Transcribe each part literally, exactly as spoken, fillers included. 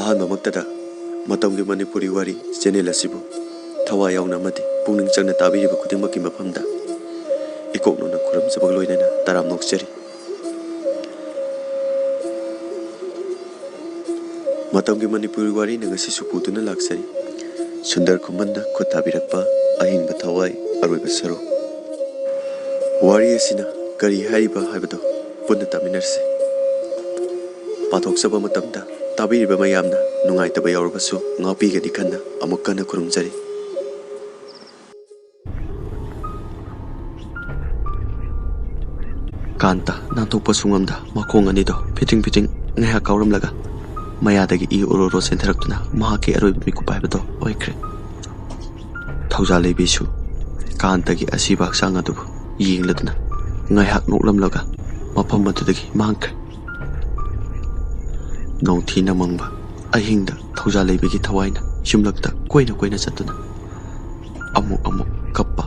ꯑꯍꯥꯟꯕꯃꯛꯇꯗ ꯃꯇꯝꯒꯤ ꯃꯅꯤꯄꯨꯔꯤ ꯋꯥꯔꯤ ꯆꯦꯅꯦꯜ ꯑꯁꯤꯕꯨ ꯊꯋꯥꯏ ꯌꯥꯎꯅ ꯑꯃꯗꯤ ꯄꯨꯛꯅꯤꯡ ꯆꯪꯅ ꯇꯥꯕꯤꯔꯤꯕ ꯈꯨꯗꯤꯡꯃꯛꯀꯤ ꯃꯐꯝꯗ ꯏꯀꯣꯛ ꯅꯧꯅ ꯈꯨꯔꯨꯝꯖꯕꯒ ꯂꯣꯏꯅꯅ ꯇꯔꯥꯝ ꯅꯣꯛꯆꯔꯤ꯫ ꯃꯇꯝꯒꯤ ꯃꯅꯤꯄꯨꯔꯤ ꯋꯥꯔꯤꯅ ꯉꯁꯤꯁꯨ ꯄꯨꯗꯨꯅ ꯂꯥꯛꯆꯔꯤ꯫ ꯁꯨꯟꯗꯔ ꯈꯨꯃꯟꯅ ꯈꯨꯠ ꯊꯥꯕꯤꯔꯛꯄ ꯑꯍꯤꯡꯕ ꯊꯋꯥꯏ ꯑꯔꯣꯏꯕ ꯁꯔꯨꯛ꯫ ꯋꯥꯔꯤ ꯑꯁꯤꯅ ꯀꯔꯤ ꯍꯥꯏꯔꯤꯕ ꯍꯥꯏꯕꯗꯨ ꯄꯨꯟꯅ ꯇꯥꯃꯤꯟꯅꯔꯁꯤ꯫ ꯄꯥꯊꯣꯛꯆꯕ ꯃꯇꯝꯗ ꯇꯥꯕꯤꯔꯤꯕ ꯃꯌꯥꯝꯅ ꯅꯨꯡꯉꯥꯏꯇꯕ ꯌꯥꯎꯔꯕꯁꯨ ꯉꯥꯛꯄꯤꯒꯅꯤ ꯈꯟꯅ ꯑꯃꯨꯛ ꯍꯟꯅ ꯈꯨꯔꯨꯝꯖꯔꯤ꯫ ꯀꯥꯟꯇ ꯅꯥꯟꯊꯣꯛꯄ ꯁꯨꯡꯉꯝꯗ ꯃꯈꯣꯡ ꯑꯅꯤꯗꯣ ꯐꯤꯇꯤꯡ ꯐꯤꯇꯤꯡ ꯉꯥꯏꯍꯥꯛ ꯀꯥꯎꯔꯝꯂꯒ ꯃꯌꯥꯗꯒꯤ ꯏ ꯎꯔꯣ ꯔꯣ ꯆꯦꯟꯊꯔꯛꯇꯨꯅ ꯃꯍꯥꯛꯀꯤ ꯑꯔꯣꯏꯕ ꯃꯤꯀꯨꯞ ꯍꯥꯏꯕꯗꯣ ꯑꯣꯏꯈ꯭ꯔꯦ꯫ ꯊꯧꯖꯥꯜ ꯂꯩꯕꯤꯁꯨ ꯀꯥꯟꯇꯒꯤ ꯑꯁꯤꯕ ꯍꯛꯆꯥꯡ ꯑꯗꯨꯕꯨ ꯌꯦꯡꯂꯗꯨꯅ ꯉꯥꯏꯍꯥꯛ ꯅꯣꯛꯂꯝꯂꯒ ꯃꯐꯝ ꯑꯗꯨꯗꯒꯤ ꯃꯥꯡꯈ꯭ꯔꯦ꯫ ꯅꯣꯡꯊꯤꯅ ꯃꯪꯕ ꯑꯍꯤꯡꯗ ꯊꯧꯖꯥꯜ ꯂꯩꯕꯤꯒꯤ ꯊꯋꯥꯏꯅ ꯌꯨꯝꯂꯛꯇ ꯀꯣꯏꯅ ꯀꯣꯏꯅ ꯆꯠꯇꯨꯅ ꯑꯃꯨꯛ ꯑꯃꯨꯛ ꯀꯞꯄ,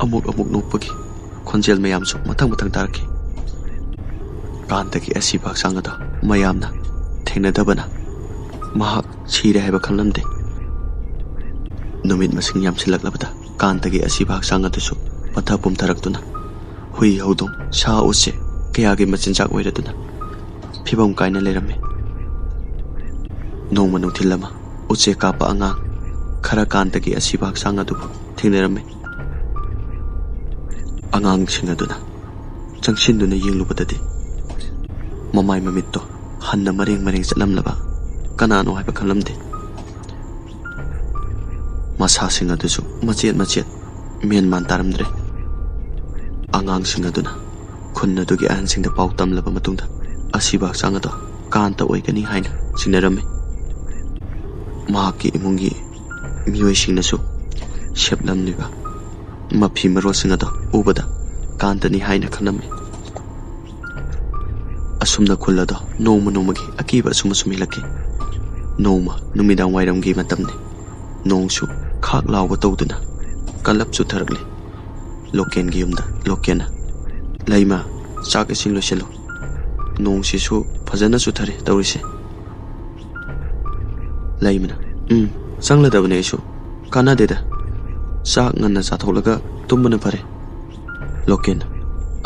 ꯑꯃꯨꯛ ꯑꯃꯨꯛ ꯅꯣꯛꯄꯒꯤ ꯈꯣꯟꯖꯦꯜ ꯃꯌꯥꯝꯁꯨ ꯃꯊꯪ ꯃꯊꯪ ꯇꯥꯔꯛꯈꯤ꯫ ꯀꯥꯟꯇꯒꯤ ꯑꯁꯤꯕ ꯍꯛꯆꯥꯡ ꯑꯗꯣ ꯃꯌꯥꯝꯅ ꯊꯦꯡꯅꯗꯕꯅ ꯃꯍꯥꯛ ꯁꯤꯔꯦ ꯍꯥꯏꯕ ꯈꯪꯂꯝꯗꯦ꯫ ꯅꯨꯃꯤꯠ ꯃꯁꯤꯡ ꯌꯥꯝꯁꯤꯜꯂꯛꯂꯕꯗ ꯀꯥꯟꯇꯒꯤ ꯑꯁꯤꯕ ꯍꯛꯆꯥꯡ ꯑꯗꯨꯁꯨ ꯄꯠꯊ ꯄꯨꯝꯊꯔꯛꯇꯨꯅ ꯍꯨꯏ, ꯍꯧꯗꯣꯡ, ꯁꯥ, ꯎꯆꯦꯛ ꯀꯌꯥꯒꯤ ꯃꯆꯤꯟꯖꯥꯛ ꯑꯣꯏꯔꯗꯨꯅ ꯐꯤꯕꯝ ꯀꯥꯏꯅ ꯂꯩꯔꯝꯃꯤ꯫ ꯅꯣꯡꯃ ꯅꯨꯡꯊꯤꯜ ꯑꯃ ꯎꯆꯦꯛ ꯀꯥꯞꯄ ꯑꯉꯥꯡ ꯈꯔ ꯀꯥꯟꯇꯒꯤ ꯑꯁꯤꯕ ꯍꯛꯆꯥꯡ ꯑꯗꯨꯕꯨ ꯊꯦꯡꯅꯔꯝꯃꯤ꯫ ꯑꯉꯥꯡꯁꯤꯡ ꯑꯗꯨꯅ ꯆꯪꯁꯤꯟꯗꯨꯅ ꯌꯦꯡꯂꯨꯕꯗꯗꯤ ꯃꯃꯥꯏ ꯃꯃꯤꯠꯇꯣ ꯍꯟꯅ ꯃꯔꯦꯡ ꯃꯔꯦꯡ ꯆꯠꯂꯝꯂꯕ ꯀꯅꯥꯅꯣ ꯍꯥꯏꯕ ꯈꯪꯂꯝꯗꯦ꯫ ꯃꯁꯥꯁꯤꯡ ꯑꯗꯨꯁꯨ ꯃꯆꯦꯠ ꯃꯆꯦꯠ ꯃꯦꯟ ꯃꯥꯟ ꯇꯥꯔꯝꯗ꯭ꯔꯦ꯫ ꯑꯉꯥꯡꯁꯤꯡ ꯑꯗꯨꯅ ꯈꯨꯟ ꯑꯗꯨꯒꯤ ꯑꯍꯟꯁꯤꯡꯗ ꯄꯥꯎ ꯇꯝꯂꯕ ꯃꯇꯨꯡꯗ ꯑꯁꯤꯕ ꯍꯛꯆꯥꯡ ꯑꯗꯣ ꯀꯥꯟꯇ ꯑꯣꯏꯒꯅꯤ ꯍꯥꯏꯅ ꯆꯤꯡꯅꯔꯝꯃꯤ꯫ ꯃꯍꯥꯛꯀꯤ ꯏꯃꯨꯡꯒꯤ ꯃꯤꯑꯣꯏꯁꯤꯡꯅꯁꯨ ꯁꯦꯞꯂꯝꯂꯤꯕ ꯃꯐꯤ ꯃꯔꯣꯜꯁꯤꯡ ꯑꯗꯣ ꯎꯕꯗ ꯀꯥꯟꯇꯅꯤ ꯍꯥꯏꯅ ꯈꯜꯂꯝꯃꯤ꯫ ꯑꯁꯨꯝꯅ ꯈꯨꯜ ꯑꯗꯣ ꯅꯣꯡꯃ ꯅꯣꯡꯃꯒꯤ ꯑꯀꯤꯕ ꯑꯁꯨꯝ ꯑꯁꯨꯝ ꯍꯦꯜꯂꯛꯈꯤ꯫ ꯅꯣꯡꯃ ꯅꯨꯃꯤꯗꯥꯡ ꯋꯥꯏꯔꯝꯒꯤ ꯃꯇꯝꯅꯤ꯫ ꯅꯣꯡꯁꯨ ꯈꯥꯛ ꯂꯥꯎꯕ ꯇꯧꯗꯨꯅ ꯀꯜꯂꯞ ꯆꯨꯊꯔꯛꯂꯤ꯫ ꯂꯣꯀꯦꯟꯒꯤ ꯌꯨꯝꯗ ꯂꯣꯀꯦꯟꯅ, "ꯂꯩꯃ, ꯆꯥꯛ ꯏꯁꯤꯡ ꯂꯣꯏꯁꯤꯜꯂꯨ꯫ ꯅꯣꯡꯁꯤꯁꯨ ꯐꯖꯅ ꯆꯨꯊꯔꯦ ꯇꯧꯔꯤꯁꯦ"꯫ ꯂꯩꯃꯅ, "ꯎꯝ, ꯆꯪꯂꯗꯕꯅꯦ ꯑꯩꯁꯨ꯫ ꯀꯥꯟꯅꯗꯦꯗ꯫ ꯆꯥꯛ ꯉꯟꯅ ꯆꯥꯊꯣꯛꯂꯒ ꯇꯨꯝꯕꯅ ꯐꯔꯦ꯫" ꯂꯣꯀꯦꯟꯅ,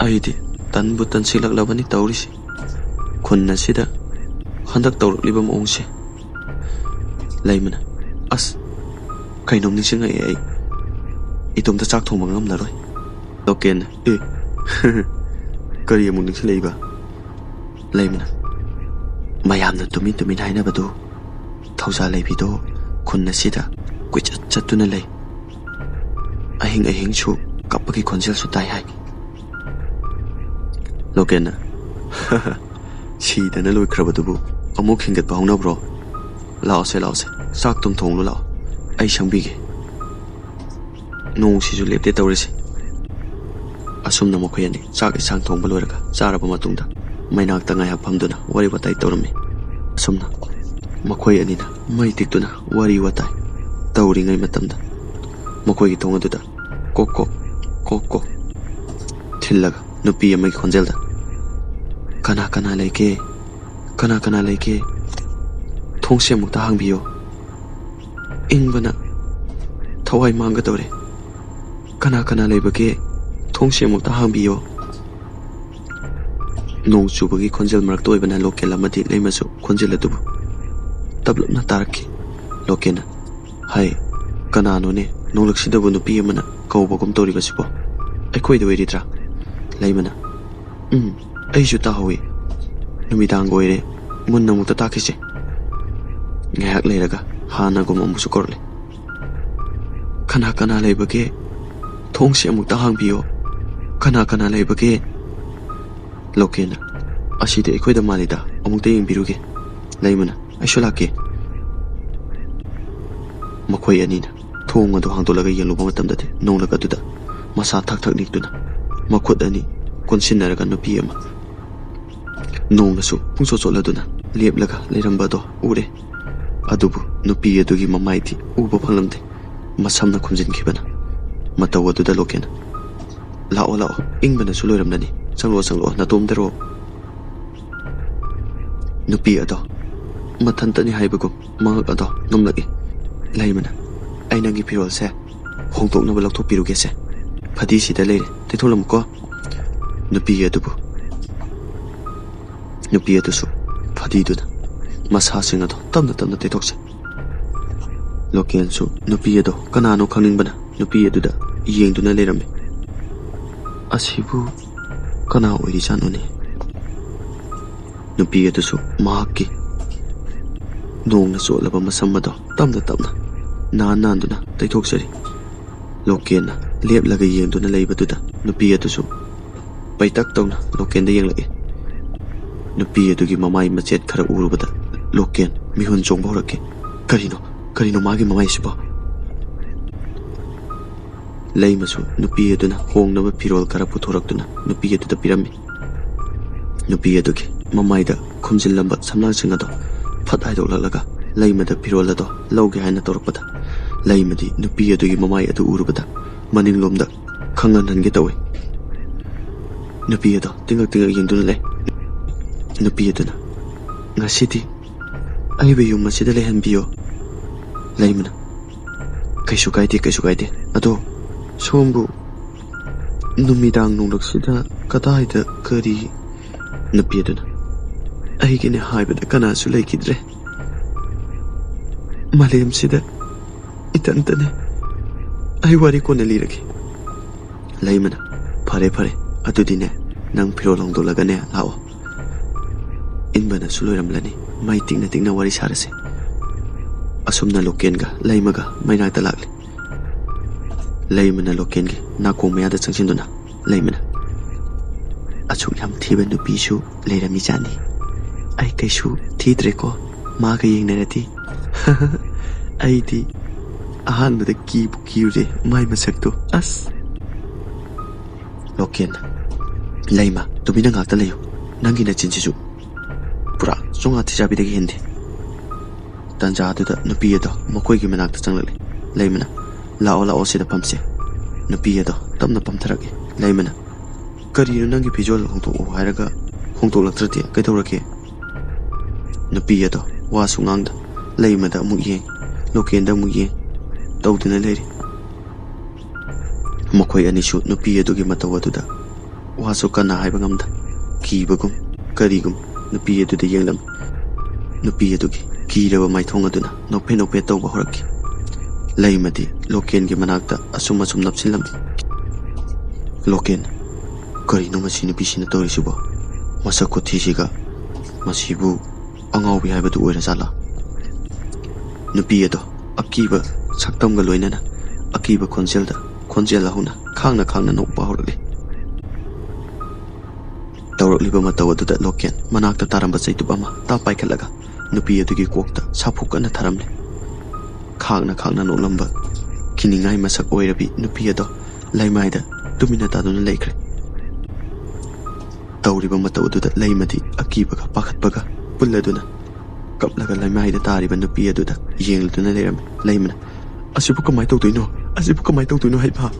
"ꯑꯩꯗꯤ ꯇꯟꯕꯨ ꯇꯟꯁꯤꯜꯂꯛꯂꯕꯅꯤ ꯇꯧꯔꯤꯁꯤ꯫ ꯈꯨꯟ ꯑꯁꯤꯗ ꯍꯟꯗꯛ ꯇꯧꯔꯛꯂꯤꯕ ꯃꯑꯣꯡꯁꯦ꯫" ꯂꯩꯃꯅ, "ꯑꯁ, ꯀꯩꯅꯣꯝ ꯅꯤꯡꯁꯤꯡꯉꯛꯑꯦ ꯑꯩ꯫ ꯏꯇꯣꯝꯇ ꯆꯥꯛ ꯊꯣꯡꯕ ꯉꯝꯂꯔꯣꯏ꯫" ꯂꯣꯀꯦꯟꯅ, "ꯑꯦ, ꯀꯔꯤ ꯑꯃꯨꯛ ꯅꯤꯡꯁꯤꯡꯂꯛꯏꯕ?" ꯂꯩꯃꯅ, "ꯃꯌꯥꯝꯅ ꯇꯨꯃꯤꯟ ꯇꯨꯃꯤꯟ ꯍꯥꯏꯅꯕꯗꯨ, ꯊꯧꯖꯥꯜ ꯂꯩꯕꯤꯗꯣ ꯈꯨꯟ ꯑꯁꯤꯗ ꯀꯣꯏꯆꯠ ꯆꯠꯇꯨꯅ ꯂꯩ꯫ ꯑꯍꯤꯡ ꯑꯍꯤꯡꯁꯨ ꯀꯞꯄꯒꯤ ꯈꯣꯟꯖꯦꯜꯁꯨ ꯇꯥꯏ ꯍꯥꯏ꯫" ꯂꯣꯀꯦꯟꯅ, "ꯁꯤꯗꯅ ꯂꯣꯏꯈ꯭ꯔꯕꯗꯨꯕꯨ ꯑꯃꯨꯛ ꯍꯤꯡꯒꯠꯄ ꯍꯧꯅꯕ꯭ꯔꯣ? ꯂꯥꯛꯑꯣꯁꯦ, ꯂꯥꯛꯑꯣꯁꯦ, ꯆꯥꯛ ꯇꯨꯝ ꯊꯣꯡꯂꯨ ꯂꯥꯛꯑꯣ, ꯑꯩ ꯁꯪꯕꯤꯒꯦ꯫ ꯅꯣꯡꯁꯤꯁꯨ ꯂꯦꯞꯇꯦ ꯇꯧꯔꯤꯁꯦ꯫" ꯑꯁꯨꯝꯅ ꯃꯈꯣꯏ ꯑꯅꯤ ꯆꯥꯛ ꯏꯟꯁꯥꯡ ꯊꯣꯡꯕ ꯂꯣꯏꯔꯒ ꯆꯥꯔꯕ ꯃꯇꯨꯡꯗ ꯃꯩꯅꯥꯛꯇ ꯉꯥꯏꯍꯥꯛ ꯐꯝꯗꯨꯅ ꯋꯥꯔꯤ ꯋꯥꯇꯥꯏ ꯇꯧꯔꯝꯃꯤ꯫ ꯑꯁꯨꯝꯅ ꯃꯈꯣꯏ ꯑꯅꯤꯅ ꯃꯩ ꯇꯤꯛꯇꯨꯅ ꯋꯥꯔꯤ ꯋꯥꯇꯥꯏ ꯇꯧꯔꯤꯉꯩ ꯃꯇꯝꯗ ꯃꯈꯣꯏꯒꯤ ꯊꯣꯡ ꯑꯗꯨꯗ ꯀꯣꯛ ꯀꯣꯛ, ꯀꯣꯛ ꯀꯣꯛ ꯊꯤꯜꯂꯒ ꯅꯨꯄꯤ ꯑꯃꯒꯤ ꯈꯣꯟꯖꯦꯜꯗ, "ꯀꯅꯥ ꯀꯅꯥ ꯂꯩꯒꯦ? ꯀꯅꯥ ꯀꯅꯥ ꯂꯩꯒꯦ? ꯊꯣꯡꯁꯦ ꯑꯃꯨꯛꯇ ꯍꯥꯡꯕꯤꯌꯣ꯫ ꯏꯪꯕꯅ ꯊꯋꯥꯏ ꯃꯥꯡꯒꯗꯧꯔꯦ꯫ ꯀꯅꯥ ꯀꯅꯥ ꯂꯩꯕꯒꯦ? ꯊꯣꯡꯁꯦ ꯑꯃꯨꯛꯇ ꯍꯥꯡꯕꯤꯌꯣ꯫" ꯅꯣꯡ ꯆꯨꯕꯒꯤ ꯈꯣꯟꯖꯦꯜ ꯃꯔꯛꯇ ꯑꯣꯏꯕꯅ ꯂꯣꯀꯦꯜ ꯑꯃꯗꯤ ꯂꯩꯃꯁꯨ ꯈꯣꯟꯖꯦꯜ ꯑꯗꯨꯕꯨ ꯇꯞꯂꯞꯅ ꯇꯥꯔꯛꯈꯤ꯫ ꯂꯣꯀꯦꯜꯅ, "ꯍꯥꯏ, ꯀꯅꯥꯅꯣꯅꯦ ꯅꯣꯡꯂꯛꯁꯤꯗꯕꯨ ꯅꯨꯄꯤ ꯑꯃꯅ ꯀꯧꯕꯒꯨꯝ ꯇꯧꯔꯤꯕꯁꯤꯕꯣ? ꯑꯩꯈꯣꯏꯗ ꯑꯣꯏꯔꯤꯗ꯭ꯔꯥ?" ꯂꯩꯃꯅ, "ꯎꯝ, ꯑꯩꯁꯨ ꯇꯥꯍꯧꯏ꯫ ꯅꯨꯃꯤꯗꯥꯡꯒ ꯑꯣꯏꯔꯦ꯫ ꯃꯨꯟꯅ ꯑꯃꯨꯛꯇ ꯇꯥꯛꯈꯤꯁꯦ꯫" ꯉꯥꯏꯍꯥꯛ ꯂꯩꯔꯒ ꯍꯥꯟꯅꯒꯨꯝ ꯑꯃꯨꯛꯁꯨ ꯀꯧꯔꯛꯂꯦ꯫ "ꯀꯅꯥ ꯀꯅꯥ ꯂꯩꯕꯒꯦ? ꯊꯣꯡꯁꯦ ꯑꯃꯨꯛꯇ ꯍꯥꯡꯕꯤꯌꯣ꯫ ꯀꯅꯥ ꯀꯅꯥ ꯂꯩꯕꯒꯦ?" ꯂꯣꯀꯦꯟꯅ, "ꯑꯁꯤꯗꯤ ꯑꯩꯈꯣꯏꯗ ꯃꯥꯜꯂꯤꯗ, ꯑꯃꯨꯛꯇ ꯌꯦꯡꯕꯤꯔꯨꯒꯦ꯫" ꯂꯩꯃꯅ, "ꯑꯩꯁꯨ ꯂꯥꯛꯀꯦ꯫" ꯃꯈꯣꯏ ꯑꯅꯤꯅ ꯊꯣꯡ ꯑꯗꯨ ꯍꯥꯡꯗꯣꯛꯂꯒ ꯌꯦꯡꯂꯨꯕ ꯃꯇꯝꯗꯗꯤ ꯅꯣꯡꯂꯛ ꯑꯗꯨꯗ ꯃꯁꯥ ꯊꯛ ꯊꯛ ꯅꯤꯛꯇꯨꯅ ꯃꯈꯨꯠ ꯑꯅꯤ ꯀꯣꯟꯁꯤꯟꯅꯔꯒ ꯅꯨꯄꯤ ꯑꯃ ꯅꯣꯡꯅꯁꯨ ꯄꯨꯡꯆꯣꯠ ꯆꯣꯠꯂꯗꯨꯅ ꯂꯦꯞꯂꯒ ꯂꯩꯔꯝꯕ ꯑꯗꯣ ꯎꯔꯦ꯫ ꯑꯗꯨꯕꯨ ꯅꯨꯄꯤ ꯑꯗꯨꯒꯤ ꯃꯃꯥꯏꯗꯤ ꯎꯕ ꯐꯪꯂꯝꯗꯦ꯫ ꯃꯁꯝꯅ ꯈꯨꯝꯖꯤꯟꯈꯤꯕꯅ ꯃꯇꯧ ꯑꯗꯨꯗ ꯂꯣꯀꯦꯟꯅ, "ꯂꯥꯛꯑꯣ, ꯂꯥꯛꯑꯣ, ꯏꯪꯕꯅꯁꯨ ꯂꯣꯏꯔꯝꯂꯅꯤ꯫ ꯆꯪꯂꯛꯑꯣ, ꯆꯪꯂꯛꯑꯣ, ꯅꯇꯣꯝꯗꯔꯣ?" ꯅꯨꯄꯤ ꯑꯗꯣ ꯃꯊꯟꯇꯅꯤ ꯍꯥꯏꯕꯒꯨꯝ ꯃꯉꯛ ꯑꯗꯣ ꯅꯣꯝꯂꯛꯏ꯫ ꯂꯩꯃꯅ, "ꯑꯩ ꯅꯪꯒꯤ ꯐꯤꯔꯣꯜꯁꯦ ꯍꯣꯡꯗꯣꯛꯅꯕ ꯂꯧꯊꯣꯛꯄꯤꯔꯨꯒꯦꯁꯦ꯫ ꯐꯗꯤꯁꯤꯗ ꯂꯩꯔꯦ, ꯇꯩꯊꯣꯛꯂꯝꯃꯨꯀꯣ꯫" ꯅꯨꯄꯤ ꯑꯗꯨꯕꯨ, ꯅꯨꯄꯤ ꯑꯗꯨꯁꯨ ꯐꯗꯤꯗꯨꯅ ꯃꯁꯥꯁꯤꯡ ꯑꯗꯣ ꯇꯞꯅ ꯇꯞꯅ ꯇꯩꯊꯣꯛꯆꯩ꯫ ꯂꯣꯀꯦꯟꯁꯨ ꯅꯨꯄꯤ ꯑꯗꯣ ꯀꯅꯥꯅꯣ ꯈꯪꯅꯤꯡꯕꯅ ꯅꯨꯄꯤ ꯑꯗꯨꯗ ꯌꯦꯡꯗꯨꯅ ꯂꯩꯔꯝꯃꯤ꯫ "ꯑꯁꯤꯕꯨ ꯀꯅꯥ ꯑꯣꯏꯔꯤꯖꯥꯠꯅꯣꯅꯦ?" ꯅꯨꯄꯤ ꯑꯗꯨꯁꯨ ꯃꯍꯥꯛꯀꯤ ꯅꯣꯡꯅ ꯆꯣꯠꯂꯕ ꯃꯁꯝ ꯑꯗꯣ ꯇꯞꯅ ꯇꯞꯅ ꯅꯥꯟ ꯅꯥꯟꯗꯨꯅ ꯇꯩꯊꯣꯛꯆꯔꯤ꯫ ꯂꯣꯀꯦꯟꯅ ꯂꯦꯞꯂꯒ ꯌꯦꯡꯗꯨꯅ ꯂꯩꯕꯗꯨꯗ ꯅꯨꯄꯤ ꯑꯗꯨꯁꯨ ꯄꯩꯇꯛ ꯇꯧꯅ ꯂꯣꯀꯦꯟꯗ ꯌꯦꯡꯂꯛꯏ꯫ ꯅꯨꯄꯤ ꯑꯗꯨꯒꯤ ꯃꯃꯥꯏ ꯃꯆꯦꯠ ꯈꯔ ꯎꯔꯨꯕꯗ ꯂꯣꯀꯦꯟ ꯃꯤꯍꯨꯟ ꯆꯣꯡꯕ ꯍꯧꯔꯛꯈꯤ꯫ "ꯀꯔꯤꯅꯣ, ꯀꯔꯤꯅꯣ ꯃꯥꯒꯤ ꯃꯃꯥꯏꯁꯤꯕꯣ?" ꯂꯩꯃꯁꯨ ꯅꯨꯄꯤ ꯑꯗꯨꯅ ꯍꯣꯡꯅꯕ ꯐꯤꯔꯣꯜ ꯈꯔ ꯄꯨꯊꯣꯔꯛꯇꯨꯅ ꯅꯨꯄꯤ ꯑꯗꯨꯗ ꯄꯤꯔꯝꯃꯤ꯫ ꯅꯨꯄꯤ ꯑꯗꯨꯒꯤ ꯃꯃꯥꯏꯗ ꯈꯨꯝꯖꯤꯜꯂꯝꯕ ꯁꯝꯂꯥꯡꯁꯤꯡ ꯑꯗꯣ ꯐꯠ ꯍꯥꯏꯗꯣꯛꯂꯛꯂꯒ ꯂꯩꯃꯗ ꯐꯤꯔꯣꯜ ꯑꯗꯣ ꯂꯧꯒꯦ ꯍꯥꯏꯅ ꯇꯧꯔꯛꯄꯗ, ꯂꯩꯃꯗꯤ ꯅꯨꯄꯤ ꯑꯗꯨꯒꯤ ꯃꯃꯥꯏ ꯑꯗꯨ ꯎꯔꯨꯕꯗ ꯃꯅꯤꯡꯂꯣꯝꯗ ꯈꯪꯍꯟꯍꯟꯒꯦ ꯇꯧꯏ꯫ ꯅꯨꯄꯤ ꯑꯗꯣ ꯇꯤꯡꯉꯛ ꯇꯤꯡꯉꯛ ꯌꯦꯡꯗꯨꯅ ꯂꯩ꯫ ꯅꯨꯄꯤ ꯑꯗꯨꯅ, "ꯉꯁꯤꯗꯤ ꯑꯩꯕꯨ ꯌꯨꯝ ꯑꯁꯤꯗ ꯂꯩꯍꯟꯕꯤꯌꯣ꯫" ꯂꯩꯃꯅ, "ꯀꯩꯁꯨ ꯀꯥꯏꯗꯦ, ꯀꯩꯁꯨ ꯀꯥꯏꯗꯦ꯫ ꯑꯗꯣ ꯁꯣꯝꯕꯨ ꯅꯨꯃꯤꯗꯥꯡ ꯅꯣꯡꯂꯛꯁꯤꯗ ꯀꯗꯥꯏꯗ ꯀꯔꯤ?" ꯅꯨꯄꯤ ꯑꯗꯨꯅ, "ꯑꯩꯒꯤꯅꯦ ꯍꯥꯏꯕꯗ ꯀꯅꯥꯁꯨ ꯂꯩꯈꯤꯗ꯭ꯔꯦ꯫ ꯃꯥꯂꯦꯝꯁꯤꯗ ꯏꯊꯟꯇꯅꯦ꯫ ꯑꯩ ꯋꯥꯔꯤ ꯀꯣꯟꯅ ꯂꯤꯔꯒꯦ꯫" ꯂꯩꯃꯅ, "ꯐꯔꯦ, ꯐꯔꯦ, ꯑꯗꯨꯗꯤꯅꯦ, ꯅꯪ ꯐꯤꯔꯣꯜ ꯍꯣꯡꯗꯣꯛꯂꯒꯅꯦ ꯂꯥꯛꯑꯣ꯫ ꯏꯟꯕꯅꯁꯨ ꯂꯣꯏꯔꯝꯂꯅꯤ, ꯃꯩ ꯇꯤꯛꯅ ꯇꯤꯛꯅ ꯋꯥꯔꯤ ꯁꯥꯔꯁꯦ꯫" ꯑꯁꯨꯝꯅ ꯂꯣꯀꯦꯟꯒ ꯂꯩꯃꯒ ꯃꯩꯅꯥꯛꯇ ꯂꯥꯛꯂꯤ꯫ ꯂꯩꯃꯅ ꯂꯣꯀꯦꯟꯒꯤ ꯅꯥꯀꯣꯡ ꯃꯌꯥꯗ ꯆꯪꯁꯤꯟꯗꯨꯅ, ꯂꯩꯃꯅ, "ꯑꯁꯨꯛ ꯌꯥꯝ ꯊꯤꯕ ꯅꯨꯄꯤꯁꯨ ꯂꯩꯔꯝꯃꯤꯖꯥꯠꯅꯤ꯫ ꯑꯩ ꯀꯩꯁꯨ ꯊꯤꯗ꯭ꯔꯦꯀꯣ, ꯃꯥꯒ ꯌꯦꯡꯅꯔꯗꯤ꯫" "ꯑꯩꯗꯤ ꯑꯍꯥꯟꯕꯗ ꯀꯤꯕꯨ ꯀꯤꯔꯨꯔꯦ ꯃꯥꯏ ꯃꯁꯛꯇꯣ, ꯑꯁ!" ꯂꯣꯀꯦꯟ, "ꯂꯩꯃ, ꯇꯨꯃꯤꯟꯅ ꯉꯥꯛꯇ ꯂꯩꯌꯨ꯫ ꯅꯪꯒꯤ ꯅꯆꯤꯟꯁꯤꯁꯨ ꯄꯨꯔꯥ ꯆꯣꯉꯥ ꯊꯤꯖꯥꯕꯤꯗꯒꯤ ꯍꯦꯟꯗꯦ꯫" ꯇꯥꯟꯖꯥꯗꯨꯗ ꯅꯨꯄꯤ ꯑꯗꯣ ꯃꯈꯣꯏꯒꯤ ꯃꯅꯥꯛꯇ ꯆꯪꯂꯛꯂꯦ꯫ ꯂꯩꯃꯅ, "ꯂꯥꯛꯑꯣ, ꯂꯥꯛꯑꯣ, ꯁꯤꯗ ꯐꯝꯁꯦ꯫" ꯅꯨꯄꯤ ꯑꯗꯣ ꯇꯞꯅ ꯄꯝꯊꯔꯛꯏ꯫ ꯂꯩꯃꯅ, "ꯀꯔꯤꯅꯣ, ꯅꯪꯒꯤ ꯐꯤꯖꯣꯜ ꯍꯣꯡꯗꯣꯛꯑꯣ ꯍꯥꯏꯔꯒ ꯍꯣꯡꯗꯣꯛꯂꯛꯇ꯭ꯔꯗꯤ ꯀꯩꯗꯧꯔꯒꯦ?" ꯅꯨꯄꯤ ꯑꯗꯣ ꯋꯥꯁꯨ ꯉꯥꯡꯗ, ꯂꯩꯃꯗ ꯑꯃꯨꯛ ꯌꯦꯡ, ꯂꯣꯀꯦꯟꯗ ꯑꯃꯨꯛ ꯌꯦꯡ ꯇꯧꯗꯨꯅ ꯂꯩꯔꯤ꯫ ꯃꯈꯣꯏ ꯑꯅꯤꯁꯨ ꯅꯨꯄꯤ ꯑꯗꯨꯒꯤ ꯃꯇꯧ ꯑꯗꯨꯗ ꯋꯥꯁꯨ ꯀꯟꯅ ꯍꯥꯏꯕ ꯉꯝꯗ, ꯀꯤꯕꯒꯨꯝ ꯀꯔꯤꯒꯨꯝ ꯅꯨꯄꯤ ꯑꯗꯨꯗ ꯌꯦꯡꯂꯝꯃꯤ꯫ ꯅꯨꯄꯤ ꯑꯗꯨꯒꯤ ꯀꯤꯔꯕ ꯃꯥꯏꯊꯣꯡ ꯑꯗꯨꯅ ꯅꯣꯛꯐꯦ ꯅꯣꯛꯐꯦ ꯇꯧꯕ ꯍꯧꯔꯛꯈꯤ꯫ ꯂꯩꯃꯗꯤ ꯂꯣꯀꯦꯟꯒꯤ ꯃꯅꯥꯛꯇ ꯑꯁꯨꯝ ꯑꯁꯨꯝ ꯅꯞꯁꯤꯜꯂꯝꯃꯤ꯫ "ꯂꯣꯀꯦꯟ, ꯀꯔꯤꯅꯣ ꯃꯁꯤ ꯅꯨꯄꯤꯁꯤꯅ ꯇꯧꯔꯤꯁꯤꯕꯣ? ꯃꯁꯛ ꯈꯨꯊꯤꯁꯤꯒ꯫ ꯃꯁꯤꯕꯨ ꯑꯉꯥꯎꯕꯤ ꯍꯥꯏꯕꯗꯨ ꯑꯣꯏꯔꯖꯥꯠꯂꯥ?" ꯅꯨꯄꯤ ꯑꯗꯣ ꯑꯀꯤꯕ ꯁꯛꯇꯝꯒ ꯂꯣꯏꯅꯅ ꯑꯀꯤꯕ ꯈꯣꯟꯖꯦꯜꯗ, ꯈꯣꯟꯖꯦꯜ ꯍꯧꯅ ꯈꯥꯡꯅ ꯈꯥꯡꯅ ꯅꯣꯛꯄ ꯍꯧꯔꯛꯂꯤ꯫ ꯇꯧꯔꯛꯂꯤꯕ ꯃꯇꯧ ꯑꯗꯨꯗ ꯂꯣꯀꯦꯟ ꯃꯅꯥꯛꯇ ꯇꯥꯔꯝꯕ ꯆꯩꯇꯨꯞ ꯑꯃ ꯇꯥ ꯄꯥꯏꯈꯠꯂꯒ ꯅꯨꯄꯤ ꯑꯗꯨꯒꯤ ꯀꯣꯛꯇ ꯁꯥꯐꯨ ꯀꯟꯅ ꯊꯥꯔꯝꯂꯦ꯫ ꯈꯥꯡꯅ ꯈꯥꯡꯅ ꯅꯣꯛꯂꯝꯕ ꯀꯤꯅꯤꯡꯉꯥꯏ ꯃꯁꯛ ꯑꯣꯏꯔꯕꯤ ꯅꯨꯄꯤ ꯑꯗꯣ ꯂꯩꯃꯥꯏꯗ ꯇꯨꯃꯤꯟꯅ ꯇꯥꯗꯨꯅ ꯂꯩꯈ꯭ꯔꯦ꯫ ꯇꯧꯔꯤꯕ ꯃꯇꯧ ꯑꯗꯨꯗ ꯂꯩꯃꯗꯤ ꯑꯀꯤꯕꯒ ꯄꯥꯈꯠꯄꯒ ꯄꯨꯜꯂꯗꯨꯅ ꯀꯞꯂꯒ ꯂꯩꯃꯥꯏꯗ ꯇꯥꯔꯤꯕ ꯅꯨꯄꯤ ꯑꯗꯨꯗ ꯌꯦꯡꯂꯗꯨꯅ ꯂꯩꯔꯝꯃꯤ꯫ ꯂꯩꯃꯅ, "ꯑꯁꯤꯕꯨ ꯀꯃꯥꯏꯅ ꯇꯧꯗꯣꯏꯅꯣ? ꯑꯁꯤꯕꯨ ꯀꯃꯥꯏꯅ ꯇꯧꯗꯣꯏꯅꯣ ꯍꯥꯏꯕ?"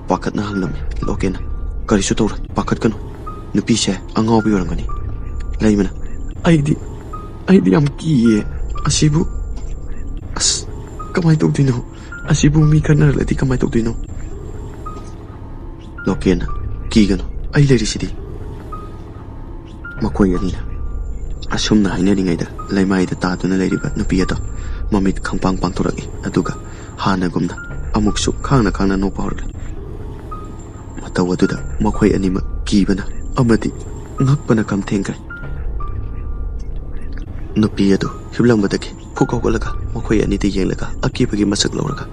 ꯄꯥꯈꯠꯅ ꯍꯪꯂꯝꯃꯤ꯫ ꯂꯣꯀꯦꯟꯅ, "ꯀꯔꯤꯁꯨ ꯇꯧꯔꯣꯏ, ꯄꯥꯈꯠꯀꯅꯨ꯫ ꯅꯨꯄꯤꯁꯦ ꯑꯉꯥꯎꯕꯤ ꯑꯣꯏꯔꯝꯒꯅꯤ꯫" ꯂꯩꯃꯅ, "ꯑꯩꯗꯤ, ꯑꯩꯗꯤ ꯌꯥꯝ ꯀꯤꯌꯦ꯫ ꯑꯁꯤꯕꯨ, ꯑꯁ, ꯀꯃꯥꯏꯅ ꯇꯧꯗꯣꯏꯅꯣ? ꯑꯁꯤꯕꯨ ꯃꯤ ꯈꯠꯅꯔꯛꯂꯗꯤ ꯀꯃꯥꯏꯅ ꯇꯧꯗꯣꯏꯅꯣ?" ꯂꯣꯀꯦꯟꯅ, "ꯀꯤꯒꯅꯨ, ꯑꯩ ꯂꯩꯔꯤꯁꯤꯗꯤ꯫" ꯃꯈꯣꯏ ꯑꯅꯤꯅ ꯑꯁꯨꯝꯅ ꯍꯥꯏꯅꯔꯤꯉꯩꯗ ꯂꯩꯃꯥꯏꯗ ꯇꯥꯗꯨꯅ ꯂꯩꯔꯤꯕ ꯅꯨꯄꯤ ꯑꯗꯣ ꯃꯃꯤꯠ ꯈꯪꯄꯥꯡ ꯄꯥꯡꯊꯣꯔꯛꯏ, ꯑꯗꯨꯒ ꯍꯥꯟꯅꯒꯨꯝꯅ ꯑꯃꯨꯛꯁꯨ ꯈꯥꯡꯅ ꯈꯥꯡꯅ ꯅꯣꯛꯄ ꯍꯧꯔꯛꯂꯤ꯫ ꯃꯇꯧ ꯑꯗꯨꯗ ꯃꯈꯣꯏ ꯑꯅꯤꯃꯛ ꯀꯤꯕꯅ ꯑꯃꯗꯤ ꯉꯛꯄꯅ ꯀꯝ ꯊꯦꯡꯈ꯭ꯔꯦ꯫ ꯅꯨꯄꯤ ꯑꯗꯨ ꯍꯤꯞꯂꯝꯕꯗꯒꯤ ꯐꯨꯛ ꯍꯧꯒꯠꯂꯒ ꯃꯈꯣꯏ ꯑꯅꯤꯗ ꯌꯦꯡꯂꯒ ꯑꯀꯤꯕꯒꯤ ꯃꯁꯛ ꯂꯧꯔꯒ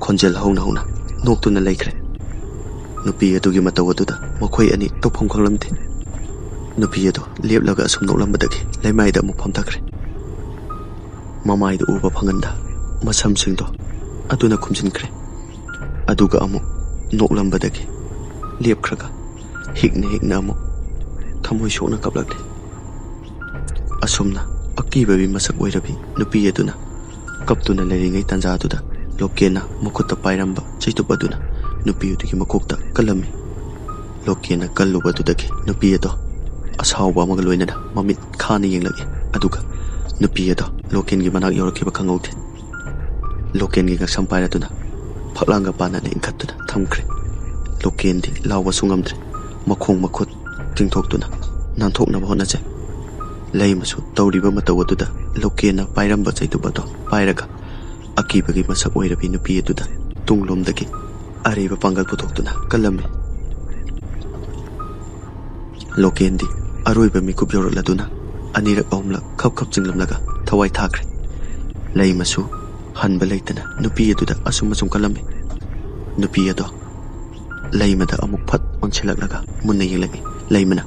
ꯈꯣꯟꯖꯦꯜ ꯍꯧꯅ ꯍꯧꯅ ꯅꯣꯛꯇꯨꯅ ꯂꯩꯈ꯭ꯔꯦ꯫ ꯅꯨꯄꯤ ꯑꯗꯨꯒꯤ ꯃꯇꯧ ꯑꯗꯨꯗ ꯃꯈꯣꯏ ꯑꯅꯤ ꯇꯧꯐꯝ ꯈꯪꯂꯝꯗꯦ꯫ ꯅꯨꯄꯤ ꯑꯗꯨ ꯂꯦꯞꯂꯒ ꯑꯁꯨꯝ ꯅꯣꯛꯂꯝꯕꯗꯒꯤ ꯂꯩꯃꯥꯏꯗ ꯑꯃꯨꯛ ꯐꯝꯊꯈ꯭ꯔꯦ꯫ ꯃꯃꯥꯏꯗ ꯎꯕ ꯐꯪꯍꯟꯗ ꯃꯁꯝꯁꯤꯡꯗꯣ ꯑꯗꯨꯅ ꯈꯨꯝꯖꯤꯟꯈ꯭ꯔꯦ꯫ ꯑꯗꯨꯒ ꯑꯃꯨꯛ ꯅꯣꯛꯂꯝꯕꯗꯒꯤ ꯂꯦꯞꯈ꯭ꯔꯒ ꯍꯤꯛꯅ ꯍꯤꯛꯅ ꯑꯃꯨꯛ ꯊꯃꯣꯏ ꯁꯣꯛꯅ ꯀꯞꯂꯛꯂꯦ꯫ ꯑꯁꯨꯝꯅ ꯑꯀꯤꯕꯒꯤ ꯃꯁꯛ ꯑꯣꯏꯔꯕꯤ ꯅꯨꯄꯤ ꯑꯗꯨꯅ ꯀꯞꯇꯨꯅ ꯂꯩꯔꯤꯉꯩ ꯇꯥꯟꯖꯥꯗꯨꯗ ꯂꯣꯀꯦꯟꯅ ꯃꯈꯨꯠꯇ ꯄꯥꯏꯔꯝꯕ ꯆꯩꯇꯨꯞ ꯑꯗꯨꯅ ꯅꯨꯄꯤ ꯑꯗꯨꯒꯤ ꯃꯀꯣꯛꯇ ꯀꯜꯂꯝꯃꯤ꯫ ꯂꯣꯀꯦꯟꯅ ꯀꯜꯂꯨꯕ ꯑꯗꯨꯗꯒꯤ ꯅꯨꯄꯤ ꯑꯗꯣ ꯑꯁꯥꯎꯕ ꯑꯃꯒ ꯂꯣꯏꯅꯅ ꯃꯃꯤꯠ ꯈꯥꯅ ꯌꯦꯡꯂꯛꯏ, ꯑꯗꯨꯒ ꯅꯨꯄꯤ ꯑꯗꯣ ꯂꯣꯀꯦꯟꯒꯤ ꯃꯅꯥꯛ ꯌꯧꯔꯛꯈꯤꯕ ꯈꯪꯍꯧꯗꯦ꯫ ꯂꯣꯀꯦꯟꯒꯤ ꯉꯛꯁꯝ ꯄꯥꯏꯔꯗꯨꯅ ꯐꯛꯂꯥꯡꯒ ꯄꯥꯟꯅꯅ ꯏꯟꯈꯠꯇꯨꯅ ꯊꯝꯈ꯭ꯔꯦ꯫ ꯂꯣꯀꯦꯟꯗꯤ ꯂꯥꯎꯕꯁꯨ ꯉꯝꯗ꯭ꯔꯦ꯫ ꯃꯈꯣꯡ ꯃꯈꯨꯠ ꯇꯤꯡꯊꯣꯛꯇꯨꯅ ꯅꯥꯟꯊꯣꯛꯅꯕ ꯍꯣꯠꯅꯖꯩ꯫ ꯂꯩꯃꯁꯨ ꯇꯧꯔꯤꯕ ꯃꯇꯧ ꯑꯗꯨꯗ ꯂꯣꯀꯦꯟꯅ ꯄꯥꯏꯔꯝꯕ ꯆꯩꯇꯨꯞ ꯑꯗꯣ ꯄꯥꯏꯔꯒ ꯑꯀꯤꯕꯒꯤ ꯃꯁꯛ ꯑꯣꯏꯔꯕꯤ ꯅꯨꯄꯤ ꯑꯗꯨꯗ ꯇꯨꯡꯂꯣꯝꯗꯒꯤ ꯑꯔꯤꯕ ꯄꯥꯡꯒꯜ ꯄꯨꯊꯣꯛꯇꯨꯅ ꯀꯜꯂꯝꯃꯤ꯫ ꯂꯣꯀꯦꯟꯗꯤ ꯑꯔꯣꯏꯕ ꯃꯤꯀꯨꯞ ꯌꯧꯔꯛꯂꯗꯨꯅ ꯑꯅꯤꯔꯛ ꯑꯍꯨꯝꯂꯛ ꯈꯞ ꯈꯞ ꯆꯤꯡꯂꯝꯂꯒ ꯊꯋꯥꯏ ꯊꯥꯈ꯭ꯔꯦ꯫ ꯂꯩꯃꯁꯨ ꯍꯟꯕ ꯂꯩꯇꯅ ꯅꯨꯄꯤ ꯑꯗꯨꯗ ꯑꯁꯨꯝ ꯑꯁꯨꯝ ꯀꯜꯂꯝꯃꯤ꯫ ꯅꯨꯄꯤ ꯑꯗꯣ ꯂꯩꯃꯗ ꯑꯃꯨꯛ ꯐꯠ ꯑꯣꯟꯁꯤꯜꯂꯛꯂꯒ ꯃꯨꯟꯅ ꯌꯦꯡꯂꯛꯏ꯫ ꯂꯩꯃꯅ,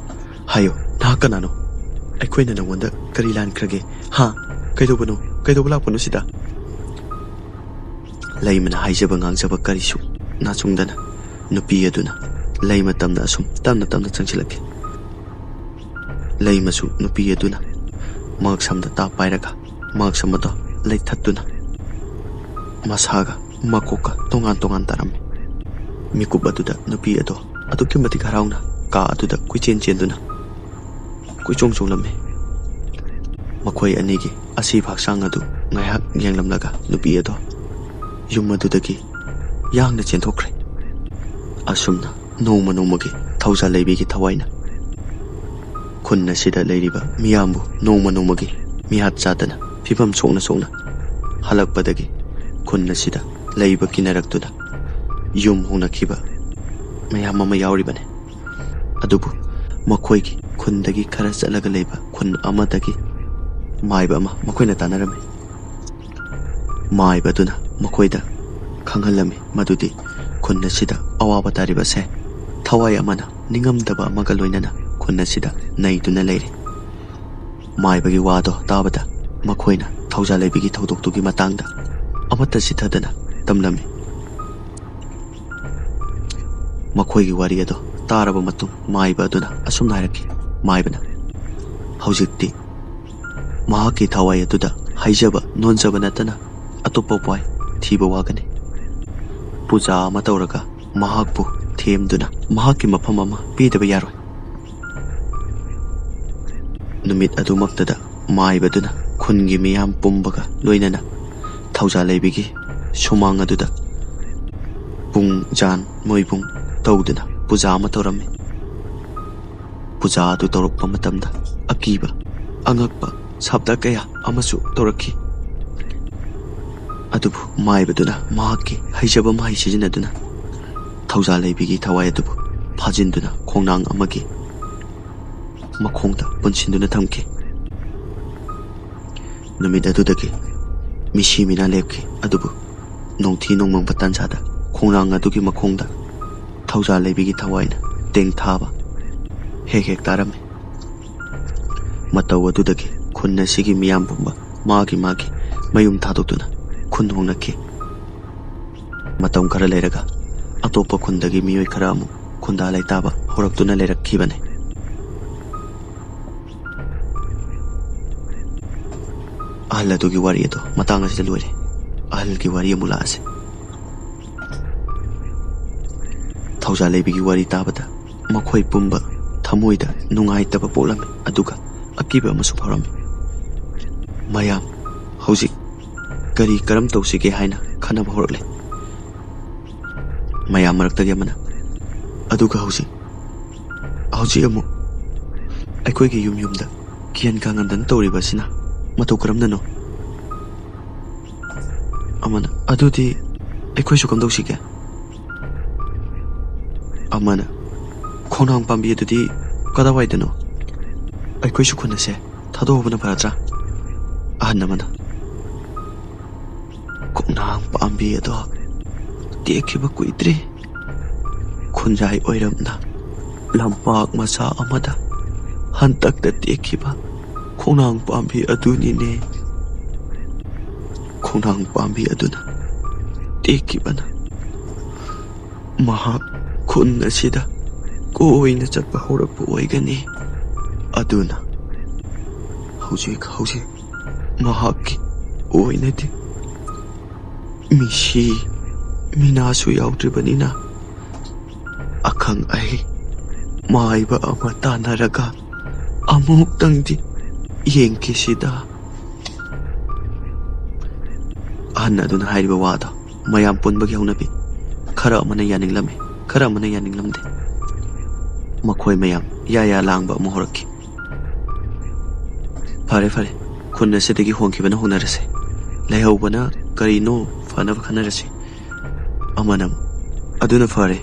"ꯍꯥꯏꯌꯣ, ꯅꯍꯥꯛ ꯀꯅꯥꯅꯣ? ꯑꯩꯈꯣꯏꯅ ꯅꯉꯣꯟꯗ ꯀꯔꯤ ꯂꯥꯟꯈ꯭ꯔꯒꯦ? ꯍꯥ? ꯀꯩꯗꯧꯕꯅꯣ? ꯀꯩꯗꯧꯕ ꯂꯥꯛꯄꯅꯣ ꯁꯤꯗ?" ꯂꯩꯃꯅ ꯍꯥꯏꯖꯕ ꯉꯥꯡꯖꯕ ꯀꯔꯤꯁꯨ ꯅꯥꯆꯨꯡꯗꯅ ꯅꯨꯄꯤ ꯑꯗꯨꯅ ꯂꯩꯃ ꯇꯝꯅ ꯑꯁꯨꯝ ꯇꯞꯅ ꯇꯞꯅ ꯆꯪꯁꯤꯜꯂꯛꯈꯤ꯫ ꯂꯩꯃꯁꯨ ꯅꯨꯄꯤ ꯑꯗꯨꯅ ꯃꯉꯛꯁꯝꯗ ꯇꯥ ꯄꯥꯏꯔꯒ ꯃꯉꯛꯁꯝ ꯑꯗꯣ ꯂꯩꯊꯠꯇꯨꯅ ꯃꯁꯥꯒ ꯃꯀꯣꯛꯀ ꯇꯣꯉꯥꯟ ꯇꯣꯉꯥꯟ ꯇꯥꯔꯝꯃꯤ꯫ ꯃꯤꯀꯨꯞ ꯑꯗꯨꯗ ꯅꯨꯄꯤ ꯑꯗꯣ ꯑꯗꯨꯛꯀꯤ ꯃꯇꯤꯛ ꯍꯔꯥꯎꯅ ꯀꯥ ꯑꯗꯨꯗ ꯀꯣꯏꯆꯦꯟ ꯆꯦꯟꯗꯨꯅ ꯀꯣꯏꯆꯣꯡ ꯆꯣꯡꯂꯝꯃꯤ꯫ ꯃꯈꯣꯏ ꯑꯅꯤꯒꯤ ꯑꯁꯤꯕ ꯍꯛꯆꯥꯡ ꯑꯗꯨ ꯉꯥꯏꯍꯥꯛ ꯌꯦꯡꯂꯝꯂꯒ ꯅꯨꯄꯤ ꯑꯗꯣ ꯌꯨꯝ ꯑꯗꯨꯗꯒꯤ ꯌꯥꯡꯅ ꯆꯦꯟꯊꯣꯛꯈ꯭ꯔꯦ꯫ ꯑꯁꯨꯝꯅ ꯅꯣꯡꯃ ꯅꯣꯡꯃꯒꯤ ꯊꯧꯖꯥꯜ ꯂꯩꯕꯤꯒꯤ ꯊꯋꯥꯏꯅ ꯈꯨꯟ ꯑꯁꯤꯗ ꯂꯩꯔꯤꯕ ꯃꯤꯌꯥꯝꯕꯨ ꯅꯣꯡꯃ ꯅꯣꯡꯃꯒꯤ ꯃꯤꯍꯥꯠ ꯆꯥꯗꯅ ꯐꯤꯕꯝ ꯁꯣꯛꯅ ꯁꯣꯛꯅ ꯍꯜꯂꯛꯄꯗꯒꯤ ꯈꯨꯟ ꯑꯁꯤꯗ ꯂꯩꯕ ꯀꯤꯅꯔꯛꯇꯨꯅ ꯌꯨꯝ ꯍꯣꯡꯅꯈꯤꯕ ꯃꯌꯥꯝ ꯑꯃ ꯌꯥꯎꯔꯤꯕꯅꯤ꯫ ꯑꯗꯨꯕꯨ ꯃꯈꯣꯏꯒꯤ ꯈꯨꯟꯗꯒꯤ ꯈꯔ ꯆꯠꯂꯒ ꯂꯩꯕ ꯈꯨꯟ ꯑꯃꯗꯒꯤ ꯃꯥꯏꯕ ꯑꯃ ꯃꯈꯣꯏꯅ ꯇꯥꯟꯅꯔꯝꯃꯤ꯫ ꯃꯥꯏꯕ ꯑꯗꯨꯅ ꯃꯈꯣꯏꯗ ꯈꯪꯍꯜꯂꯝꯃꯤ ꯃꯗꯨꯗꯤ ꯈꯨꯟ ꯑꯁꯤꯗ ꯑꯋꯥꯕ ꯇꯥꯔꯤꯕꯁꯦ ꯊꯋꯥꯏ ꯑꯃꯅ ꯅꯤꯡꯉꯝꯗꯕ ꯑꯃꯒ ꯂꯣꯏꯅꯅ ꯈꯨꯟ ꯑꯁꯤꯗ ꯅꯩꯗꯨꯅ ꯂꯩꯔꯤ꯫ ꯃꯥꯏꯕꯒꯤ ꯋꯥꯗꯣ ꯇꯥꯕꯗ ꯃꯈꯣꯏꯅ ꯊꯧꯖꯥꯜ ꯂꯩꯕꯤꯒꯤ ꯊꯧꯗꯣꯛꯇꯨꯒꯤ ꯃꯇꯥꯡꯗ ꯑꯃꯠꯇ ꯆꯤꯊꯗꯅ ꯇꯝꯂꯝꯃꯤ꯫ ꯃꯈꯣꯏꯒꯤ ꯋꯥꯔꯤ ꯑꯗꯣ ꯇꯥꯔꯕ ꯃꯇꯨꯡ ꯃꯥꯏꯕ ꯑꯗꯨꯅ ꯑꯁꯨꯝꯅ ꯍꯥꯏꯔꯛꯈꯤ, ꯃꯥꯏꯕꯅ, "ꯍꯧꯖꯤꯛꯇꯤ ꯃꯍꯥꯛꯀꯤ ꯊꯋꯥꯏ ꯑꯗꯨꯗ ꯍꯥꯏꯖꯕ ꯅꯣꯟꯖꯕ ꯅꯠꯇꯅ ꯑꯇꯣꯞꯄ ꯎꯄꯥꯏ ꯊꯤꯕ ꯋꯥꯒꯅꯤ꯫ ꯄꯨꯖꯥ ꯑꯃ ꯇꯧꯔꯒ ꯃꯍꯥꯛꯄꯨ ꯊꯦꯝꯗꯨꯅ ꯃꯍꯥꯛꯀꯤ ꯃꯐꯝ ꯑꯃ ꯄꯤꯗꯕ ꯌꯥꯔꯣꯏ"꯫ ꯅꯨꯃꯤꯠ ꯑꯗꯨꯃꯛꯇꯗ ꯃꯥꯏꯕꯗꯨꯅ ꯈꯨꯟꯒꯤ ꯃꯤꯌꯥꯝ ꯄꯨꯝꯕꯒ ꯂꯣꯏꯅꯅ ꯊꯧꯖꯥꯜ ꯂꯩꯕꯤꯒꯤ ꯁꯨꯃꯥꯡ ꯑꯗꯨꯗ ꯄꯨꯡ ꯖꯥꯟ ꯃꯣꯏꯕꯨꯡ ꯇꯧꯗꯨꯅ ꯄꯨꯖꯥ ꯑꯃ ꯇꯧꯔꯝꯃꯤ꯫ ꯄꯨꯖꯥ ꯑꯗꯨ ꯇꯧꯔꯛꯄ ꯃꯇꯝꯗ ꯑꯀꯤꯕ, ꯑꯉꯛꯄ ꯁꯥꯞꯇ ꯀꯌꯥ ꯑꯃꯁꯨ ꯇꯧꯔꯛꯈꯤ꯫ ꯑꯗꯨꯕꯨ ꯃꯥꯏꯕꯗꯨꯅ ꯃꯍꯥꯛꯀꯤ ꯍꯩꯖꯕ ꯃꯍꯩ ꯁꯤꯖꯤꯟꯅꯗꯨꯅ ꯊꯧꯖꯥꯜ ꯂꯩꯕꯤꯒꯤ ꯊꯋꯥꯏ ꯑꯗꯨꯕꯨ ꯐꯥꯖꯤꯟꯗꯨꯅ ꯈꯣꯡꯅꯥꯡ ꯑꯃꯒꯤ ꯃꯈꯣꯡꯗ ꯄꯨꯟꯁꯤꯟꯗꯨꯅ ꯊꯝꯈꯤ꯫ ꯅꯨꯃꯤꯠ ꯑꯗꯨꯗꯒꯤ ꯃꯤꯁꯤ ꯃꯤꯅꯥ ꯂꯦꯞꯈꯤ꯫ ꯑꯗꯨꯕꯨ ꯅꯣꯡꯊꯤ ꯅꯣꯡꯃꯪꯕ ꯇꯥꯟꯖꯥꯗ ꯈꯣꯡꯅꯥꯡ ꯑꯗꯨꯒꯤ ꯃꯈꯣꯡꯗ ꯊꯧꯖꯥꯜ ꯂꯩꯕꯤꯒꯤ ꯊꯋꯥꯏꯅ ꯇꯦꯡꯊꯥꯕ ꯍꯦꯛ ꯍꯦꯛ ꯇꯥꯔꯝꯃꯤ꯫ ꯃꯇꯧ ꯑꯗꯨꯗꯒꯤ ꯈꯨꯟ ꯑꯁꯤꯒꯤ ꯃꯤꯌꯥꯝ ꯄꯨꯝꯕ ꯃꯥꯒꯤ ꯃꯥꯒꯤ ꯃꯌꯨꯝ ꯊꯥꯗꯣꯛꯇꯨꯅ ꯈꯨꯟ ꯍꯣꯡꯅꯈꯤ꯫ ꯃꯇꯝ ꯈꯔ ꯂꯩꯔꯒ ꯑꯇꯣꯞꯄ ꯈꯨꯟꯗꯒꯤ ꯃꯤꯑꯣꯏ ꯈꯔ ꯑꯃꯨꯛ ꯈꯨꯟꯗꯥ ꯂꯩꯇꯥꯕ ꯍꯧꯔꯛꯇꯨꯅ ꯂꯩꯔꯛꯈꯤꯕꯅꯤ꯫ ꯑꯍꯜ ꯑꯗꯨꯒꯤ ꯋꯥꯔꯤ ꯑꯗꯣ ꯃꯇꯥꯡ ꯑꯁꯤꯗ ꯂꯣꯏꯔꯦ꯫ ꯑꯍꯜꯒꯤ ꯋꯥꯔꯤ ꯑꯃꯨꯛ ꯂꯥꯛꯑꯁꯦ꯫ ꯊꯧꯖꯥꯜ ꯂꯩꯕꯤꯒꯤ ꯋꯥꯔꯤ ꯇꯥꯕꯗ ꯃꯈꯣꯏ ꯄꯨꯝꯕ ꯊꯃꯣꯏꯗ ꯅꯨꯡꯉꯥꯏꯇꯕ ꯄꯣꯛꯂꯝꯃꯤ, ꯑꯗꯨꯒ ꯑꯀꯤꯕ ꯑꯃꯁꯨ ꯐꯥꯎꯔꯝꯃꯤ꯫ ꯃꯌꯥꯝ ꯍꯧꯖꯤꯛ ꯀꯔꯤ ꯀꯔꯝ ꯇꯧꯁꯤꯒꯦ ꯍꯥꯏꯅ ꯈꯟꯅꯕ ꯍꯧꯔꯛꯂꯦ꯫ ꯃꯌꯥꯝ ꯃꯔꯛꯇꯒꯤ ꯑꯃꯅ, "ꯑꯗꯨꯒ ꯍꯧꯖꯤꯛ, ꯍꯧꯖꯤꯛ ꯑꯃꯨꯛ ꯑꯩꯈꯣꯏꯒꯤ ꯌꯨꯝ ꯌꯨꯝꯗ ꯀꯤꯍꯟ ꯀꯥꯡꯍꯟꯗꯅ ꯇꯧꯔꯤꯕ ꯑꯁꯤꯅ ꯃꯇꯧ ꯀꯔꯝꯅꯅꯣ?" ꯑꯃꯅ, "ꯑꯗꯨꯗꯤ ꯑꯩꯈꯣꯏꯁꯨ ꯀꯝꯗꯧꯁꯤꯒꯦ?" ꯑꯃꯅ, "ꯈꯣꯡꯅꯥꯡ ꯄꯥꯝꯕꯤ ꯑꯗꯨꯗꯤ ꯀꯗꯥꯏꯋꯥꯏꯗꯅꯣ? ꯑꯩꯈꯣꯏꯁꯨ ꯈꯨꯟ ꯑꯁꯦ ꯊꯥꯗꯣꯛꯍꯧꯕꯅ ꯐꯔꯗ꯭ꯔꯥ?" ꯑꯍꯟ ꯑꯃꯅ, "ꯈꯣꯡꯅꯥꯡ ꯄꯥꯝꯕꯤ ꯑꯗꯣ ꯇꯦꯛꯈꯤꯕ ꯀꯨꯏꯗ꯭ꯔꯤ꯫ ꯈꯨꯟꯖꯥꯏ ꯑꯣꯏꯔꯝꯅ ꯂꯝꯄꯥꯛ ꯃꯆꯥ ꯑꯃꯗ ꯍꯟꯇꯛꯇ ꯇꯦꯛꯈꯤꯕ ꯈꯣꯡꯅꯥꯡ ꯄꯥꯝꯕꯤ ꯑꯗꯨꯅꯤꯅꯦ꯫ ꯈꯣꯡꯅꯥꯡ ꯄꯥꯝꯕꯤ ꯑꯗꯨꯅ ꯇꯦꯛꯈꯤꯕꯅ ꯃꯍꯥꯛ ꯈꯨꯟ ꯑꯁꯤꯗ ꯀꯣꯏꯅ ꯆꯠꯄ ꯍꯧꯔꯛꯄ ꯑꯣꯏꯒꯅꯤ꯫ ꯑꯗꯨꯅ ꯍꯧꯖꯤꯛ ꯍꯧꯖꯤꯛ ꯃꯍꯥꯛꯀꯤ ꯑꯣꯏꯅꯗꯤ ꯃꯤꯁꯤ ꯃꯤꯅꯥꯁꯨ ꯌꯥꯎꯗ꯭ꯔꯤꯕꯅꯤꯅ, ꯑꯈꯪ ꯑꯍꯩ ꯃꯥꯏꯕ ꯑꯃ ꯇꯥꯟꯅꯔꯒ ꯑꯃꯨꯛꯇꯪꯗꯤ ꯌꯦꯡꯈꯤꯁꯤꯗ꯫ ꯑꯍꯟ ꯑꯗꯨꯅ ꯍꯥꯏꯔꯤꯕ ꯋꯥꯗꯣ ꯃꯌꯥꯝ ꯄꯨꯟꯕꯒꯤ ꯍꯧꯅꯕꯤ꯫ ꯈꯔ ꯑꯃꯅ ꯌꯥꯅꯤꯡꯂꯝꯃꯤ, ꯈꯔ ꯑꯃꯅ ꯌꯥꯅꯤꯡꯂꯝꯗꯦ꯫ ꯃꯈꯣꯏ ꯃꯌꯥꯝ ꯌꯥ ꯌꯥ ꯂꯥꯡꯕ ꯑꯃ ꯍꯧꯔꯛꯈꯤ꯫ "ꯐꯔꯦ, ꯐꯔꯦ, ꯈꯨꯟ ꯑꯁꯤꯗꯒꯤ ꯍꯣꯡꯈꯤꯕꯅ ꯍꯣꯡꯅꯔꯁꯤ꯫ ꯂꯩꯍꯧꯕꯅ ꯀꯔꯤꯅꯣ ꯐꯅꯕ ꯈꯟꯅꯔꯁꯤ"꯫ ꯑꯃꯅ ꯑꯃꯨꯛ, "ꯑꯗꯨꯅ ꯐꯔꯦ"꯫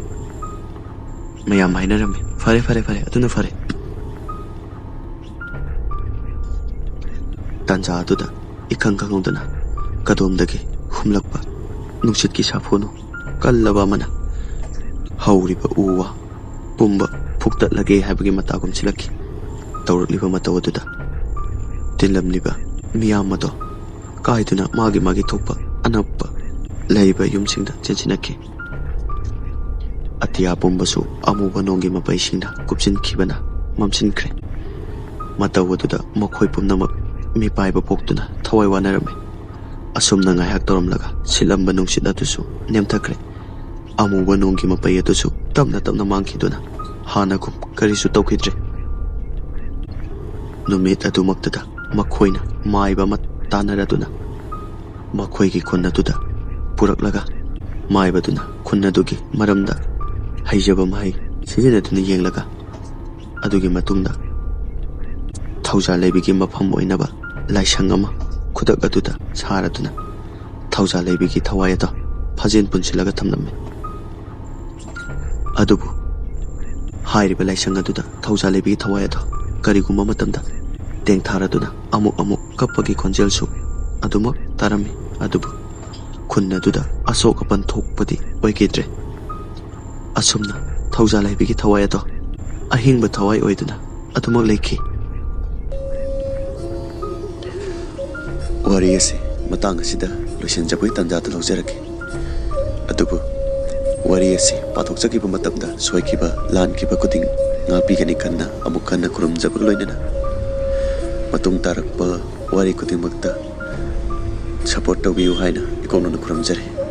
ꯃꯌꯥꯝ ꯍꯥꯏꯅꯔꯝꯃꯤ꯫ "ꯐꯔꯦ, ꯐꯔꯦ, ꯐꯔꯦ, ꯑꯗꯨꯅ ꯐꯔꯦ"꯫ ꯇꯥꯟꯖꯥ ꯑꯗꯨꯗ ꯏꯈꯪ ꯈꯪꯍꯧꯗꯅ ꯀꯗꯣꯝꯗꯒꯤ ꯍꯨꯝꯂꯛꯄ ꯅꯨꯡꯁꯤꯠꯀꯤ ꯁꯥꯐꯨꯅꯣ ꯀꯜꯂꯕ ꯑꯃꯅ ꯍꯧꯔꯤꯕ ꯎ ꯋꯥ ꯄꯨꯝꯕ ꯐꯨꯛꯇꯠꯂꯒꯦ ꯍꯥꯏꯕꯒꯤ ꯃꯇꯥꯒꯨꯝ ꯁꯤꯜꯂꯛꯈꯤ꯫ ꯇꯧꯔꯛꯂꯤꯕ ꯃꯇꯧ ꯑꯗꯨꯗ ꯇꯤꯜꯂꯝꯂꯤꯕ ꯃꯤꯌꯥꯝ ꯑꯗꯣ ꯀꯥꯏꯗꯨꯅ ꯃꯥꯒꯤ ꯃꯥꯒꯤ ꯊꯣꯛꯄ ꯑꯅꯛꯄ ꯂꯩꯕ ꯌꯨꯝꯁꯤꯡꯗ ꯆꯦꯟꯁꯤꯟꯅꯈꯤ꯫ ꯑꯇꯤꯌꯥ ꯄꯨꯝꯕꯁꯨ ꯑꯃꯨꯕ ꯅꯣꯡꯒꯤ ꯃꯄꯩꯁꯤꯡꯅ ꯀꯨꯞꯁꯤꯟꯈꯤꯕꯅ ꯃꯝꯁꯤꯟꯈ꯭ꯔꯦ꯫ ꯃꯇꯧ ꯑꯗꯨꯗ ꯃꯈꯣꯏ ꯄꯨꯝꯅꯃꯛ ꯃꯤꯄꯥꯏꯕ ꯄꯣꯛꯇꯨꯅ ꯊꯋꯥꯏ ꯋꯥꯅꯔꯝꯃꯤ꯫ ꯑꯁꯨꯝꯅ ꯉꯥꯏꯍꯥꯛ ꯇꯧꯔꯝꯂꯒ ꯁꯤꯠꯂꯝꯕ ꯅꯨꯡꯁꯤꯠ ꯑꯗꯨꯁꯨ ꯅꯦꯝꯊꯈ꯭ꯔꯦ꯫ ꯑꯃꯨꯕ ꯅꯣꯡꯒꯤ ꯃꯄꯩ ꯑꯗꯨꯁꯨ ꯇꯞꯅ ꯇꯞꯅ ꯃꯥꯡꯈꯤꯗꯨꯅ ꯍꯥꯟꯅꯒꯨꯝ ꯀꯔꯤꯁꯨ ꯇꯧꯈꯤꯗ꯭ꯔꯦ꯫ ꯅꯨꯃꯤꯠ ꯑꯗꯨꯃꯛꯇꯗ ꯃꯈꯣꯏꯅ ꯃꯥꯏꯕ ꯑꯃ ꯇꯥꯟꯅꯔꯗꯨꯅ ꯃꯈꯣꯏꯒꯤ ꯈꯨꯟ ꯑꯗꯨꯗ ꯄꯨꯔꯛꯂꯒ ꯃꯥꯏꯕꯗꯨꯅ ꯈꯨꯟ ꯑꯗꯨꯒꯤ ꯃꯔꯝꯗ ꯍꯩꯖꯕ ꯃꯍꯩ ꯁꯤꯖꯤꯟꯅꯗꯨꯅ ꯌꯦꯡꯂꯒ ꯑꯗꯨꯒꯤ ꯃꯇꯨꯡꯗ ꯊꯧꯖꯥꯜ ꯂꯩꯕꯤꯒꯤ ꯃꯐꯝ ꯑꯣꯏꯅꯕ ꯂꯥꯏꯁꯪ ꯑꯃ ꯈꯨꯗꯛ ꯑꯗꯨꯗ ꯁꯥꯔꯗꯨꯅ ꯊꯧꯖꯥꯜ ꯂꯩꯕꯤꯒꯤ ꯊꯋꯥꯏ ꯑꯗꯣ ꯐꯖꯦꯟ ꯄꯨꯟꯁꯤꯜꯂꯒ ꯊꯝꯂꯝꯃꯤ꯫ ꯑꯗꯨꯕꯨ ꯍꯥꯏꯔꯤꯕ ꯂꯥꯏꯁꯪ ꯑꯗꯨꯗ ꯊꯧꯖꯥꯜ ꯂꯩꯕꯤꯒꯤ ꯊꯋꯥꯏ ꯑꯗꯣ ꯀꯔꯤꯒꯨꯝꯕ ꯃꯇꯝꯗ ꯇꯦꯡꯊꯥꯔꯗꯨꯅ ꯑꯃꯨꯛ ꯑꯃꯨꯛ ꯀꯞꯄꯒꯤ ꯈꯣꯟꯖꯦꯜꯁꯨ ꯑꯗꯨꯃꯛ ꯇꯥꯔꯝꯃꯤ꯫ ꯑꯗꯨꯕꯨ ꯈꯨꯟ ꯑꯗꯨꯗ ꯑꯁꯣꯛ ꯑꯄꯟ ꯊꯣꯛꯄꯗꯤ ꯑꯣꯏꯈꯤꯗ꯭ꯔꯦ꯫ ꯑꯁꯨꯝꯅ ꯊꯧꯖꯥꯜ ꯂꯩꯕꯤꯒꯤ ꯊꯋꯥꯏ ꯑꯗꯣ ꯑꯍꯤꯡꯕ ꯊꯋꯥꯏ ꯑꯣꯏꯗꯨꯅ ꯑꯗꯨꯃꯛ ꯂꯩꯈꯤ꯫ ꯋꯥꯔꯤ ꯑꯁꯤ ꯃꯇꯥꯡ ꯑꯁꯤꯗ ꯂꯣꯏꯁꯤꯟꯖꯕꯒꯤ ꯇꯥꯟꯖꯥꯗꯨ ꯂꯧꯖꯔꯒꯦ꯫ ꯑꯗꯨꯕꯨ ꯋꯥꯔꯤ ꯑꯁꯤ ꯄꯥꯊꯣꯛꯆꯈꯤꯕ ꯃꯇꯝꯗ ꯁꯣꯏꯈꯤꯕ, ꯂꯥꯟꯈꯤꯕ ꯈꯨꯗꯤꯡ ꯉꯥꯛꯄꯤꯒꯅꯤ ꯈꯟꯅ ꯑꯃꯨꯛ ꯍꯟꯅ ꯈꯨꯔꯨꯝꯖꯕꯒ ꯂꯣꯏꯅꯅ ꯃꯇꯨꯡ ꯇꯥꯔꯛꯄ ꯋꯥꯔꯤ ꯈꯨꯗꯤꯡꯃꯛꯇ ꯁꯄꯣꯔꯠ ꯇꯧꯕꯤꯌꯨ ꯍꯥꯏꯅ ꯏꯀꯣꯛꯅꯅ ꯈꯨꯔꯨꯝꯖꯔꯤ꯫